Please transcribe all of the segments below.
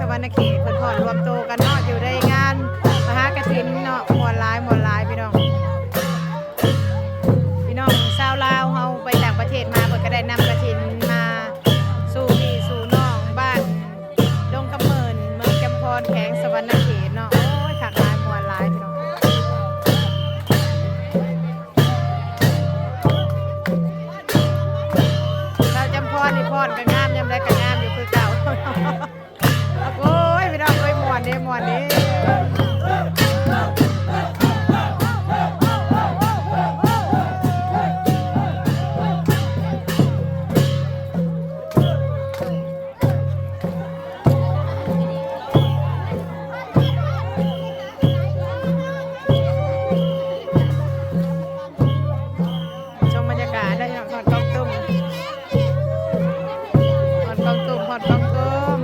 ສະຫວັນນະເຂດ ເພິ່ນພ້ອມລວມໂຕກັນເນາະ ຢູ່ໃນງານມະຫາກະຖິນເນາະ ມ່ວນຫຼາຍ ມ່ວນຫຼາຍພີ່ນ້ອງ. ພີ່ນ້ອງຊາວລາວເຮົາໄປຕ່າງປະເທດມາ ເພິ່ນກໍໄດ້ນຳກະຖິນມາສູ່ພີ່ສູ່ນ້ອງບ້ານ ດົງຄຳເມີນ ເມືອງຈຳພອນ ແຂວງສະຫວັນນະເຂດເນາະ. ໂອ້ຍ ຄັກຫຼາຍ ມ່ວນຫຼາຍພີ່ນ້ອງ. ສາວຈຳພອນນີ້ຟ້ອນກໍງາມ ຍາມໃດກໍງາມຢູ່ຄືເກົ່າ. ໂອ້ຍ ພີ່ນ້ອງເອີຍ ມ່ວນເດ້ ມ່ວນເດ້. ຊົມບັນຍາກາດເດີພີ່ນ້ອງ ຮອດກອງຕຸ້ມ ຮອດກອງຕຸ້ມ ຮອດກອງຕຸ້ມ.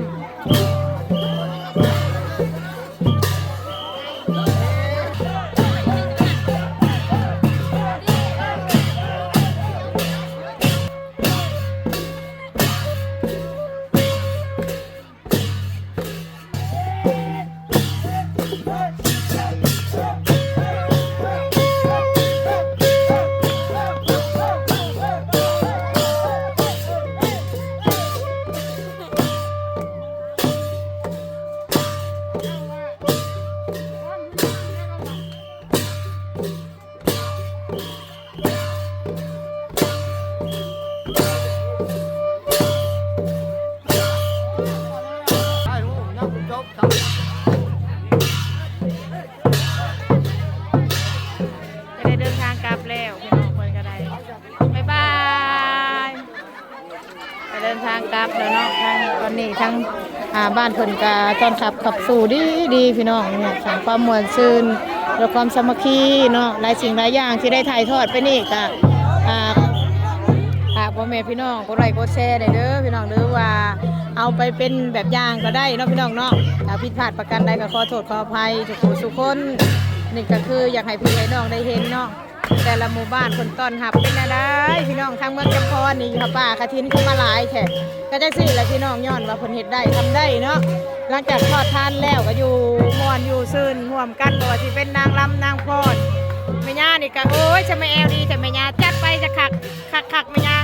ຈະໄດ້ເດີນທາງກັບແລ້ວ ພີ່ນ້ອງເພິ່ນກໍໄດ້ ບາຍບາຍ. ກະເດີນທາງກັບແລ້ວເນາະ. ທາງຕອນນີ້ທາງ ອ່າ ບ້ານເພິ່ນກະຕ້ອນຮັບຂັບສູ່ດີໆ ພີ່ນ້ອງເນາະ ສ້າງຄວາມມ່ວນຊື່ນ ແລະ ຄວາມສາມັກຄີເນາະ. ຫຼາຍສິ່ງຫຼາຍຢ່າງທີ່ໄດ້ຖ່າຍທອດໄປນີ້ກະ ອ່າ ຝາກພໍ່ແມ່ພີ່ນ້ອງກົດໄລ້ກົດແຊແດ່ເດີພີ່ນ້ອງ ຫຼືວ່າເອົາໄປເປັນແບບຢ່າງກໍໄດ້ເນາະ ພີ່ນ້ອງເນາະ. ຖ້າຜິດພາດປະການໃດກໍຂໍໂທດຂໍອະໄພທຸກຜູ້ທຸກຄົນ. ນີ້ກໍຄືຢາກໃຫ້ພີ່ໃຫ້ນ້ອງໄດ້ເຫັນເນາະ ແຕ່ລະໝູ່ບ້ານເພິ່ນຕ້ອນຮັບເປັນແນວໃດພີ່ນ້ອງ. ທາງເມືອງຈຳພອນນີ້ ຜ້າປ່າກະຖິນຄືມາຫຼາຍແທ້ ກະຈັ່ງຊີ້ແຫຼະພີ່ນ້ອງ ຍ້ອນວ່າເພິ່ນເຮັດໄດ້ທຳໄດ້ເນາະ. ຫຼັງຈາກທອດທານແລ້ວກະຢູ່ມ່ວນຢູ່ຊື່ນຮ່ວມກັນ ບໍ່ວ່າຊິເປັນນາງລຳນາງຟ້ອນ ແມ່ຍ່ານີ້ກະ ໂອ້ຍ ຊະມາແອວດີແທ້ແມ່ຍ່າ ຈັດໄປຈະຄັກ ຄັກໆ ແມ່ຍ່າ.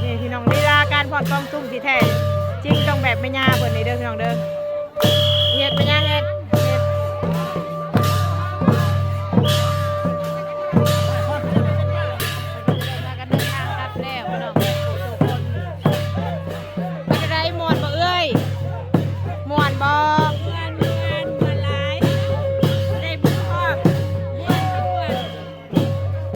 ນີ້ພີ່ນ້ອງ ລີລາການຟ້ອນກອງຕຸ້ມທີ່ແທ້ຈິງຕ້ອງແບບແມ່ຍ່າເພິ່ນນີ້ເດີພີ່ນ້ອງເດີ. ເຮັດໄປຍັງ ເຮັດ ເຮັດ ພາກັນເດີນທາງກັບແລ້ວພີ່ນ້ອງ. ເປັນຈັ່ງໃດ ມ່ວນບໍ່ເອື້ອຍ ມ່ວນບໍ່? ມ່ວນ ມ່ວນ ມ່ວນຫຼາຍ ໄດ້ບຸນພ້ອມ ມ່ວນ ມ່ວນ.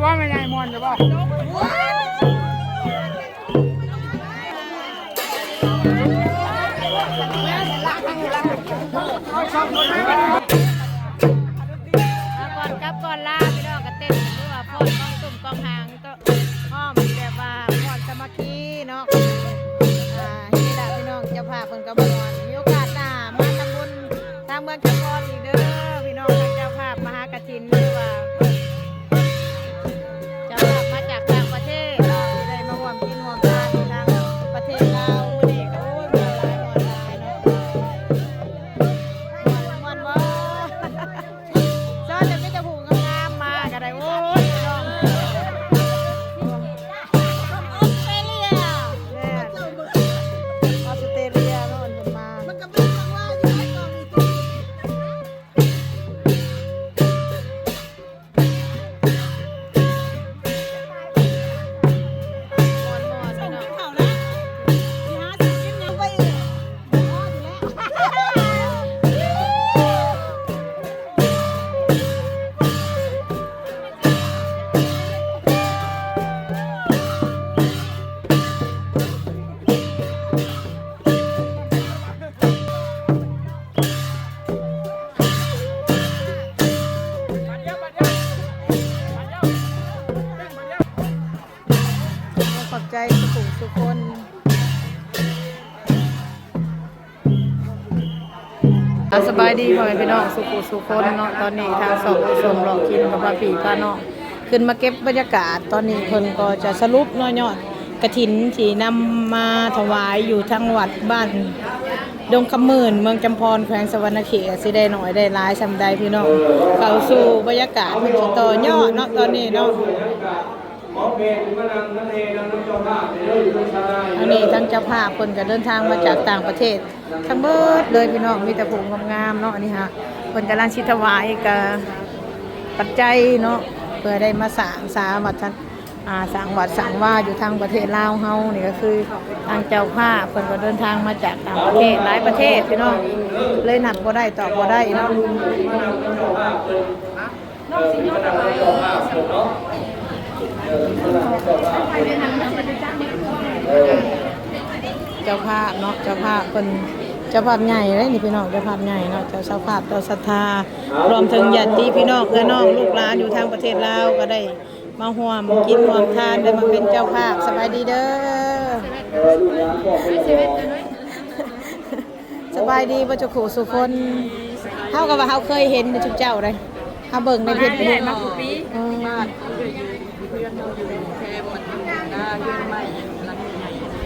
ວ່າແມ່ໃຫຍ່ມ່ວນຢູ່ບໍ່? ກ່ອນກັບກ່ອນລາ ພີ່ນ້ອງກໍເຕັ້ນ ຫຼືວ່າຟ້ອນກອງຕຸ້ມກອງຫາງ ພ້ອມແບບວ່າຟ້ອນສາມັກຄີເນາະ. ອ່າ ນີ້ລະພີ່ນ້ອງ ເຈົ້າພາບເພິ່ນກໍມ່ວນ. ມີໂອກາດໜ້າມາທຳບຸນທາງເມືອງຈຳພອນອີກເດີ ພີ່ນ້ອງ ທາງເຈົ້າພາບມະຫາກະຖິນ ຫຼືວ່າເຈົ້າພາບມາຈາກຕ່າງປະເທດເນາະ ທີ່ໄດ້ມາຮ່ວມກິນຮ່ວມທານຢູ່ທາງປະເທດລາວ. ມື້ນີ້ກໍ ໂອ້ຍ ມ່ວນຫຼາຍ ມ່ວນຫຼາຍເນາະ ມ່ວນ ມ່ວນບໍ່? ເຊີນແຕ່ມີແຕ່ຜູ້ງາມໆມາກໍໄດ້ ໂອ້ຍ ພີ່ນ້ອງ. ອອສເຕຣເລຍ ແມ່ນ ອອສເຕຣເລຍເນາະ ເພິ່ນມາ ມັນກໍເປັນຫວັງວ່າຢູ່ໃນກອງນີ້ ຂອບໃຈສູ່ຜູ້ສູ່ຄົນ. ອ່າ ສະບາຍດີພໍ່ແມ່ພີ່ນ້ອງສູ່ຜູ້ສູ່ຄົນເນາະ. ຕອນນີ້ທາງຊ່ອງຜູ້ຊົມເລາະກິນກໍພາພີ່ພານ້ອງຂຶ້ນມາເກັບບັນຍາກາດ. ຕອນນີ້ເພິ່ນກໍຈະສະຫຼຸບເນາະ ຍອດກະຖິນທີ່ນຳມາຖວາຍຢູ່ທາງວັດບ້ານດົງຄຳໝື່ນ ເມືອງຈຳພອນ ແຂວງສະຫວັນນະເຂດ ຊິໄດ້ໜ້ອຍໄດ້ຫຼາຍສ່ຳໃດ ພີ່ນ້ອງ ເຂົ້າສູ່ບັນຍາກາດເພິ່ນຊິຕໍ່ຍອດເນາະ ຕອນນີ້ເນາະ. ອັນນີ້ທາງເຈົ້າພາບເພິ່ນກໍເດີນທາງມາຈາກຕ່າງປະເທດທັງເບິດເລີຍພີ່ນ້ອງ ມີແຕ່ຜູ້ງາມໆເນາະ. ອັນນີ້ຫາເພິ່ນກຳລັງຊິຖວາຍກະປັດໄຈເນາະ ເພື່ອໄດ້ມາສ້າງສາວັດ ອາ ສ້າງວັດສ້າງວາຢູ່ທາງປະເທດລາວເຮົານີ້ ກໍຄືທາງເຈົ້າພາບເພິ່ນກໍເດີນທາງມາຈາກຕ່າງປະເທດ ຫຼາຍປະເທດພີ່ນ້ອງ ເລີຍນັດບໍ່ໄດ້ຕອບບໍ່ໄດ້ເນາະ. ເຈົ້າພາບເນາະ ເຈົ້າພາບເພິ່ນ ເຈົ້າພາບໃຫຍ່ເດ້ນີ້ພີ່ນ້ອງ ເຈົ້າພາບໃຫຍ່ເນາະ ເຈົ້າ ເຈົ້າພາບ ເຈົ້າສັດທາ ລວມເຖິງຍາດຕິພີ່ນ້ອງເອື້ອຍນ້ອງລູກຫຼານຢູ່ທາງປະເທດລາວ ກໍໄດ້ມາຮ່ວມກິນຮ່ວມທານ ໄດ້ມາເປັນເຈົ້າພາບ. ສະບາຍດີເດີ ສະບາຍດີເບິດສູ່ຄູ່ສູ່ຄົນ. ເຮົາກໍວ່າເຮົາເຄີຍເຫັນຈຸເຈົ້າເດ້ ເຮົາເບິ່ງໃນເຟສບຸກ ມາທຸກປີ. ເອີ ເ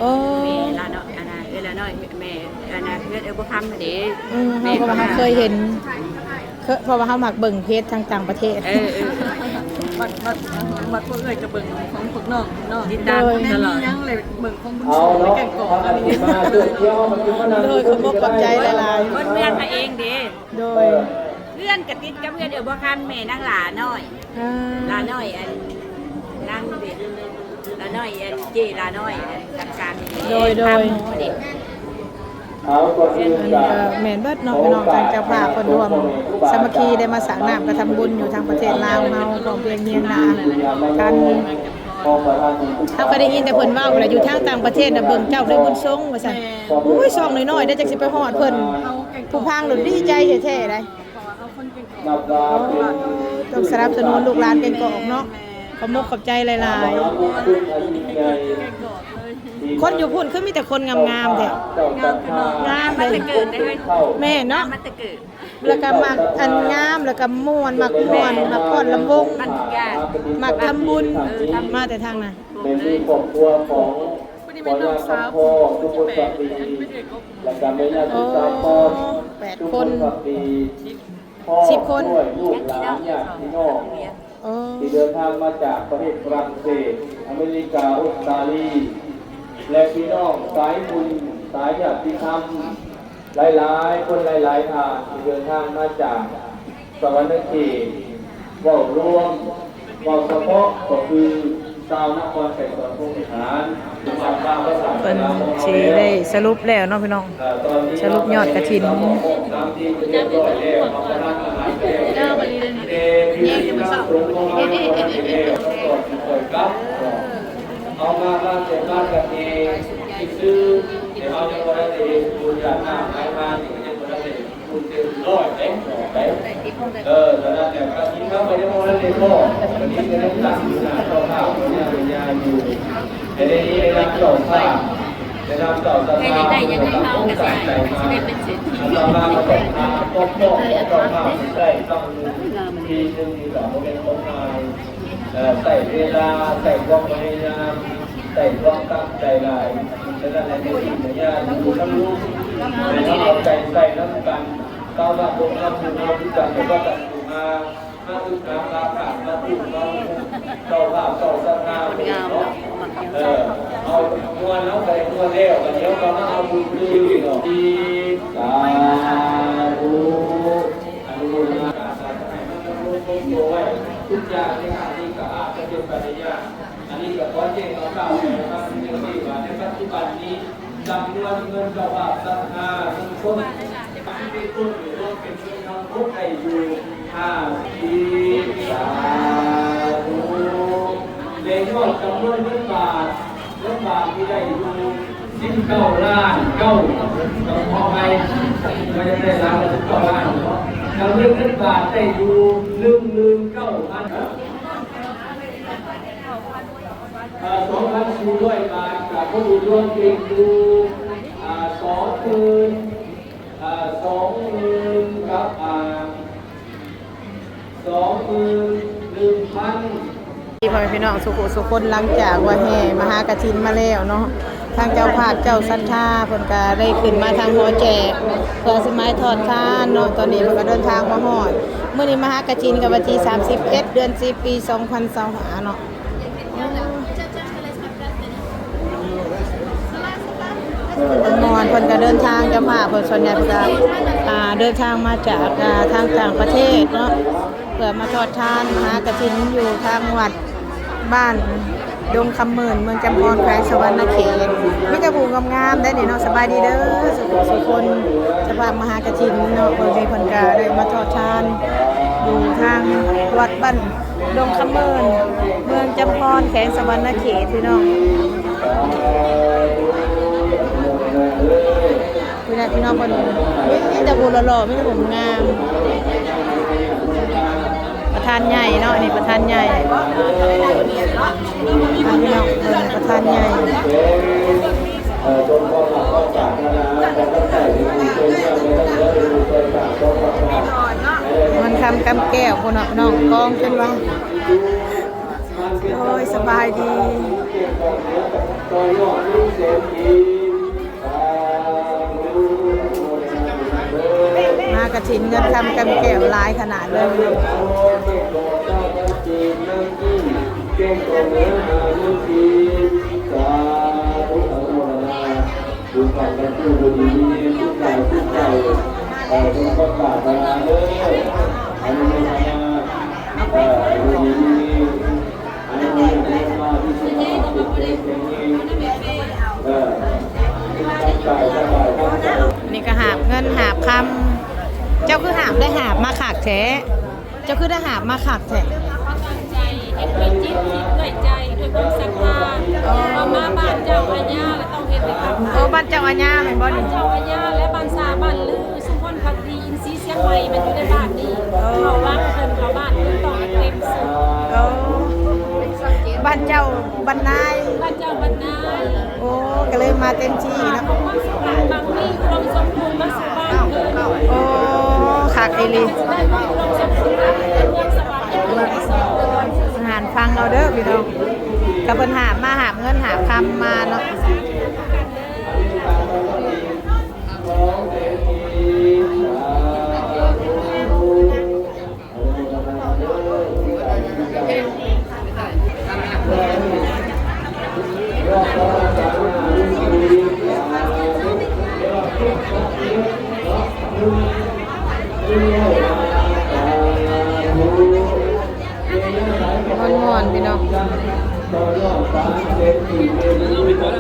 ອີ ແມ່ລະເນາະ ອັນນ່າ ເອື້ອຍລະນ້ອຍ ແມ່ ອັນນ່າ ເຮືອນເອື້ອຍບົວຄຳຫັ້ນເດ້. ເອີ ເຮົາກໍວ່າເຮົາເຄີຍເຫັນ ເຄີຍ ເພາະວ່າເຮົາມັກເບິ່ງເພຈທາງຕ່າງປະເທດ. ເອີ ເອີ ບັດ ບັດ ບັດພວກເອື້ອຍຈະເບິ່ງຂອງພວກນ້ອງເນາະ ຕິດຕາມ ໂດຍ ຕະຫຼອດ ຍັງເລີຍເບິ່ງຂອງບຸນສົງໃນແກ້ງກອກ. ໂດຍ ຂອບອົກຂອບໃຈຫຼາຍໆ ຄົນເມືອງເຮົາເອງເດ້. ໂດຍ ເຮືອນກະຕິດກັບເຮືອນເອື້ອຍບົວຄຳ ແມ່ນາງຫຼ້ານ້ອຍ. ອ່າ ຫຼ້ານ້ອຍ ອັນ ນາງເດ ຫຼ້ານ້ອຍ ອັນ ເຈ້ຫຼ້ານ້ອຍ ອັນ ຈັດການ ໂດຍ ໂດຍ ອັນນີ້ກໍແມ່ນເບິດເນາະພີ່ນ້ອງ ທາງເຈົ້າພາບເພິ່ນຮ່ວມສາມັກຄີ ໄດ້ມາສ້າງນ້ຳກະທຳບຸນຢູ່ທາງປະເທດລາວເຮົາ ພ້ອມພຽງຮຽງໜ້າກັນ. ເຮົາກໍໄດ້ຍິນແຕ່ເພິ່ນເວົ້າແຫຼະ ຢູ່ທາງຕ່າງປະເທດນະ ເບິ່ງເຈົ້າໄດ້ບຸນສົງວ່າຊັ້ນ. ໂອ້ຍ ຊ່ອງນ້ອຍໆ ໄດ້ ຈັກຊິໄປຮອດເພິ່ນ ຜູ້ຟັງໂລດດີໃຈແທ້ໆ ໄດ໋. ເພາະວ່າເຮົາຄົນແກ່ງກອກ ຕ້ອງສະໜັບສະໜູນລູກຫຼານແກ່ງກອກເນາະ. ຂອບມຸກຂອບໃຈຫຼາຍໆ. ຄົນຢູ່ພຸ້ນຄືມີແຕ່ຄົນງາມໆແທ້. ງາມເດ້ ແມ່ນເນາະ ລະກະມັກອັນງາມ ລະກະມ່ວນ ມັກມ່ວນ ມັກຟ້ອນລຳວົງ ມັກທຳບຸນ ມາແຕ່ທາງນັ້ນ. ແມ່ນມີຄອບຄົວຂອງ ຜູ້ນີ້ແມ່ນນ້ອງສາວຜູ້ທີແປດ ອັນນີ້ເປັນເອື້ອຍກົກ ລະກະແມ່ຍາຕິສາວ ໂອ້ ສິບຄົນ ສິບຄົນ ລູກຫຼານຍາດພີ່ນ້ອງ ໂອ້ ທີ່ເດີນທາງມາຈາກປະເທດຝຣັ່ງເສດ, ອາເມລິກາ, ອົດສະຕາລີ ແລະ ພີ່ນ້ອງສາຍບຸນ, ສາຍຍາດຕິທຳ ຫຼາຍໆຄົນ ຫຼາຍໆທ່ານ ທີ່ເດີນທາງມາຈາກສະຫວັນນະເຂດ. ເວົ້າລວມ ເວົ້າສະເພາະກໍຄືຊາວນະຄອນໄກສອນພົມວິຫານ ເພິ່ນຊິໄດ້ສະຫຼຸບແລ້ວເນາະພີ່ນ້ອງ ສະຫຼຸບຍອດກະຖິນ. ເອີ ຕອນນີ້ເພິ່ນກໍໄດ້ອອກສາມທີ່ເປັນຮຽບຮ້ອຍແລ້ວ ເຮົາກໍທັນອາຫານແລ້ວ ແຕ່ທີ່ມີພະສົງຂອງເຮົາ ເຮົາກໍໄດ້ແລ້ວ ເຮົາມາບ້ານແຕ່ບ້ານກັນເອງຊື່ໆ ແຕ່ເຮົາຍັງບໍ່ໄດ້ເຮັດບຸນຢາດນ້ຳໃຫ້ມານີ້ ຍັງບໍ່ໄດ້ເຮັດບຸນເຕັມຮ້ອຍເດ້ ໄດ້ ເອີ ສະນັ້ນແຫຼະ ກະຊິເຂົ້າໄປໃນໝູ່ນັ້ນເດ້ພໍ່ ກະຊິໄດ້ຕັ້ງຢູ່ໜ້າເຈົ້າພາບ ເຈົ້າຍາຢູ່ ແຕ່ໃນນີ້ໄດ້ນຳເຈົ້າພາບ ໄດ້ນຳເຈົ້າສັດທາ ເພິ່ນກໍຕັ້ງອົກຕັ້ງໃຈມາ ອາດຕະມາກໍຕ້ອງພາປອກໆ ເຈົ້າພາບໄດ້ຕັ້ງຢູ່ທີ່ໜຶ່ງນີ້ກໍບໍ່ແມ່ນຂອງງ່າຍ ເອີ ໃຊ້ເວລາ ໃຊ້ຄວາມພະຍາຍາມ ໃຊ້ຄວາມຕັ້ງໃຈຫຼາຍ ສະນັ້ນໃຫ້ແມ່ຍິງແມ່ຍ່າຢູ່ນຳລູກ ໃຫ້ເຮົາເອົາໃຈໃສ່ນຳກັນ ຊາວບ້ານພວກເຮົາ ພວກເຮົາຄືກັນ ບໍ່ວ່າກັນມາ ມາສຶກສາມາຖານ ມາປູກມາເຈົ້າພາບເຈົ້າສັດທາເພິ່ນເນາະ ເອີ ເຮົາມ່ວນ ເຮົາກໍໄດ້ມ່ວນແລ້ວ ບັດນີ້ເຮົາກໍມາເອົາບຸນຄືນເນາະ ສາທຸ ອະນຸໂມທະນາ ສາທຸ ໃຫ້ມັນດຳລົງຄົງຕົວໄວ້ ທຸກຢ່າງໃນຊາດນີ້ກໍອາດຈະເປັນໄປໄດ້ຍາກ ອັນນີ້ກໍຂໍແຈ້ງຂ່າວໆໃຫ້ຟັງເປັນຈັ່ງຊີ້ວ່າ ໃນປັດຈຸບັນນີ້ ຈຳນວນເງິນເຈົ້າພາບສັດທາເງິນສົດທີ່ເປັນຕົ້ນ ລວມເປັນເງິນທັງໝົດໄດ້ຢູ່ຫ້າສິບ ສາທຸ ແລະຍອດຈຳນວນເງິນບາດ ເງິນບາດທີ່ໄດ້ຢູ່ສິບເກົ້າລ້ານເກົ້າ ຕ້ອງຂໍອະໄພ ວ່າຈະໄດ້ລ້ານສິບເກົ້າລ້ານເນາະ ຈຳນວນເງິນບາດໄດ້ຢູ່ໜຶ່ງໝື່ນເກົ້າພັນ ເອີ ສອງພັນສີ່ຮ້ອຍບາດ ກະຄົນທີ່ລວມເປັນຢູ່ ເອີ ສອງໝື່ນ ເອີ ສອງໝື່ນກັບ ເອີ ສອງໝື່ນໜຶ່ງພັນ. ພີ່ນ້ອງສຸຂຸສຸຄົນ ຫຼັງຈາກວ່າແຫ່ມະຫາກະຖິນມາແລ້ວເນາະ ທາງເຈົ້າພາບເຈົ້າສັດທາເພິ່ນກະໄດ້ຂຶ້ນມາທາງຫໍແຈກ ເພື່ອຊິມາທອດທານເນາະ ຕອນນີ້ເພິ່ນກະເດີນທາງມາຮອດ ມື້ນີ້ມະຫາກະຖິນກະວັນທີສາມສິບເອັດ ເດືອນສິບ ປີສອງພັນຊາວຫ້າເນາະ. ມ່ວນ ເພິ່ນກະເດີນທາງ ເຈົ້າພາບເພິ່ນສ່ວນໃຫຍ່ເພິ່ນກະ ອ່າ ເດີນທາງມາຈາກ ອ່າ ທາງຕ່າງປະເທດເນາະ ເພື່ອມາທອດທານມະຫາກະຖິນຢູ່ທາງວັດບ້ານດົງຄຳໝື່ນ ເມືອງຈຳພອນ ແຂວງສະຫວັນນະເຂດ ມີແຕ່ຜູ້ງາມໆ ໄດ໋ນີ້ເນາະ. ສະບາຍດີເດີ ສຸຂູສຸຄົນ ເຈົ້າພາບມະຫາກະຖິນເນາະ ມື້ນີ້ເພິ່ນກະໄດ້ມາທອດທານຢູ່ທາງວັດບ້ານ ດົງຄຳເມີນ ເມືອງຈຳພອນ ແຂວງສະຫວັນນະເຂດ ພີ່ນ້ອງ. ພຸ້ນນະ ພີ່ນ້ອງເພິ່ນ ມີແຕ່ຜູ້ຫຼໍ່ໆ ມີແຕ່ຜູ້ງາມ. ປະທານໃຫຍ່ເນາະ ອັນນີ້ປະທານໃຫຍ່ ພີ່ນ້ອງເພິ່ນ ປະທານໃຫຍ່. ເງິນຄຳກຳແກ້ວພຸ້ນເນາະ ນ້ອງກອງຈົນວ່າ ໂອ້ຍ ສະບາຍດີ ມາກະຖິນເງິນຄຳກຳແກ້ວຫຼາຍຂະໜາດເລີຍ. ບຸນບາບກັນຜູ້ບໍ່ດີມີເງິນທຸກກາຍທຸກໃຈ ເອີ ເປັນຄົນປາດຖະໜາເດີ ອະນຸໂມທະນາ ເອີ ຢູ່ດີມີແຮງ ອະນຸໂມທະນາທີ່ສຸຂະພາບແຂງແຮງ ເອີ ທັງກາຍທັງໃຈທັງໃຈ. ນີ້ກະຫາບເງິນຫາບຄຳ ເຈົ້າຄືຫາບໄດ້ຫາບມາຄັກແທ້? ເຈົ້າຄືໄດ້ຫາບມາຄັກແທ້? ເຮັດດ້ວຍຈິດ ຄິດດ້ວຍໃຈ ດ້ວຍຄວາມສັດທາ ເອົາມາບ້ານເຈົ້າອາຍາ ແລ້ວຕ້ອງເຮັດໃຫ້ຄັກ. ໂອ້ ບ້ານເຈົ້າອາຍາແມ່ນບໍ່ນີ້? ບ້ານເຈົ້າອາຍາ ແລະ ບ້ານຊາ ບ້ານລື ຊຸມພອນພັກດີ ອິນຊີຊຽງໃໝ່ ແມ່ນຢູ່ໃນບ້ານນີ້. ເຂົ້າວັດເພິ່ນ ເຂົ້າບ້ານເພິ່ນຕ້ອງເຕັມສຸດ. ໂອ້ ບ້ານເຈົ້າບ້ານນາຍ ບ້ານເຈົ້າບ້ານນາຍ. ໂອ້ ກະເລີຍມາເຕັມທີ່ເນາະ. ໂອ້ ຄັກອີ່ຫຼີ ຫານຟັງເອົາເດີພີ່ນ້ອງ ກະເພິ່ນຫາບມາ ຫາບເງິນຫາບຄຳມາເນາະ. ມ່ວນໆ ພີ່ນ້ອງ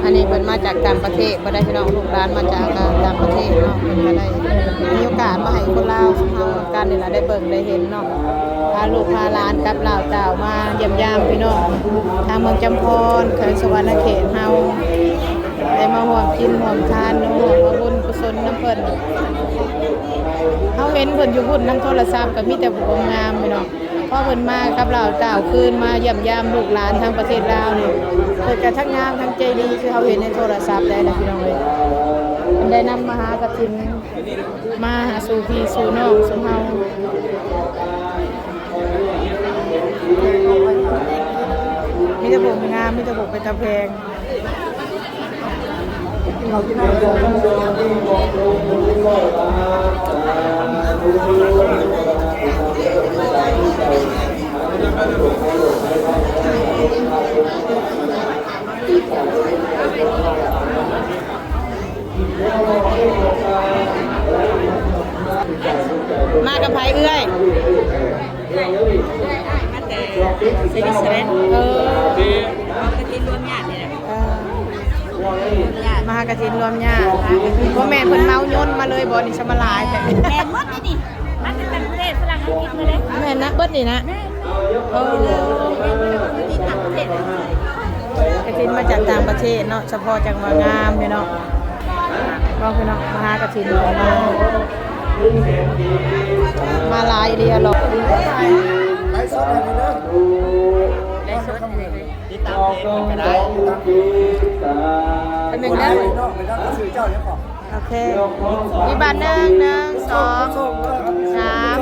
ອັນນີ້ເພິ່ນມາຈາກຕ່າງປະເທດບໍ່ໄດ້ພີ່ນ້ອງ ລູກຫຼານມາຈາກຕ່າງປະເທດເນາະ ເພິ່ນກະໄດ້ມີໂອກາດມາໃຫ້ຄົນລາວເຮົານຳກັນນີ້ລະ ໄດ້ເບິ່ງໄດ້ເຫັນເນາະ. ພາລູກພາຫຼານກັບລາວເຈົ້າມາຢ້ຽມຢາມພີ່ນ້ອງທາງເມືອງຈຳພອນ ແຂວງສະຫວັນນະເຂດເຮົາ ໄດ້ມາຮ່ວມກິນຮ່ວມທານ ຮ່ວມເອົາບຸນກຸສົນນຳເພິ່ນ. ເຮົາເຫັນເພິ່ນຢູ່ພຸ້ນນຳໂທລະສັບ ກໍມີແຕ່ຜູ້ງາມພີ່ນ້ອງ. ພໍເພິ່ນມາກັບລາວເຈົ້າຄືນ ມາຢ້ຽມຢາມລູກຫຼານທາງປະເທດລາວນີ້ ເພິ່ນກໍທັງງາມທັງໃຈດີ ຄືເຮົາເຫັນໃນໂທລະສັບໄດ້ລະພີ່ນ້ອງເອີຍ. ເພິ່ນໄດ້ນຳມະຫາກະຖິນ ມາຫາສູ່ພີ່ສູ່ນ້ອງຊຸມເຮົາ ມີແຕ່ຜູ້ງາມ ມີແຕ່ຜູ້ເປັນຕາແພງ. ມາກັບໃຜເອື້ອຍ? ມາແຕ່ສະວິດເຊີແລນ. ເອີ ມາຫາກະຖິນລວມຍາດນີ້ແຫຼະ. ເອີ ມາຫາກະຖິນລວມຍາດ. ບໍ່ແມ່ນເພິ່ນເມົາຍົນມາເລີຍບໍ່ນີ້ ຊະມາຫຼາຍແທ້? ແມ່ນໝົດນີ້ ມາແຕ່ຕ່າງປະເທດ ຝຣັ່ງ ອັງກິດໝົດເລີຍ. ແມ່ນນະ ເບິດນີ້ນະ. ເອີ ກະຖິນມາຈາກຕ່າງປະເທດເນາະ ສະເພາະຈັ່ງວ່າງາມເດ້ເນາະ. ເບິ່ງພີ່ນ້ອງ ມາຫາກະຖິນ ມາ ມາຫຼາຍອີ່ຫຼີ ອະຫຼອຍ. ໄລຟ໌ສົດໃຫ້ເດີ ຕິດຕາມເພຈເພິ່ນກໍໄດ້. ແປັບໜຶ່ງເດີ ໂອເຄ ອີກບາດໜຶ່ງ ໜຶ່ງ ສອງ ສາມ.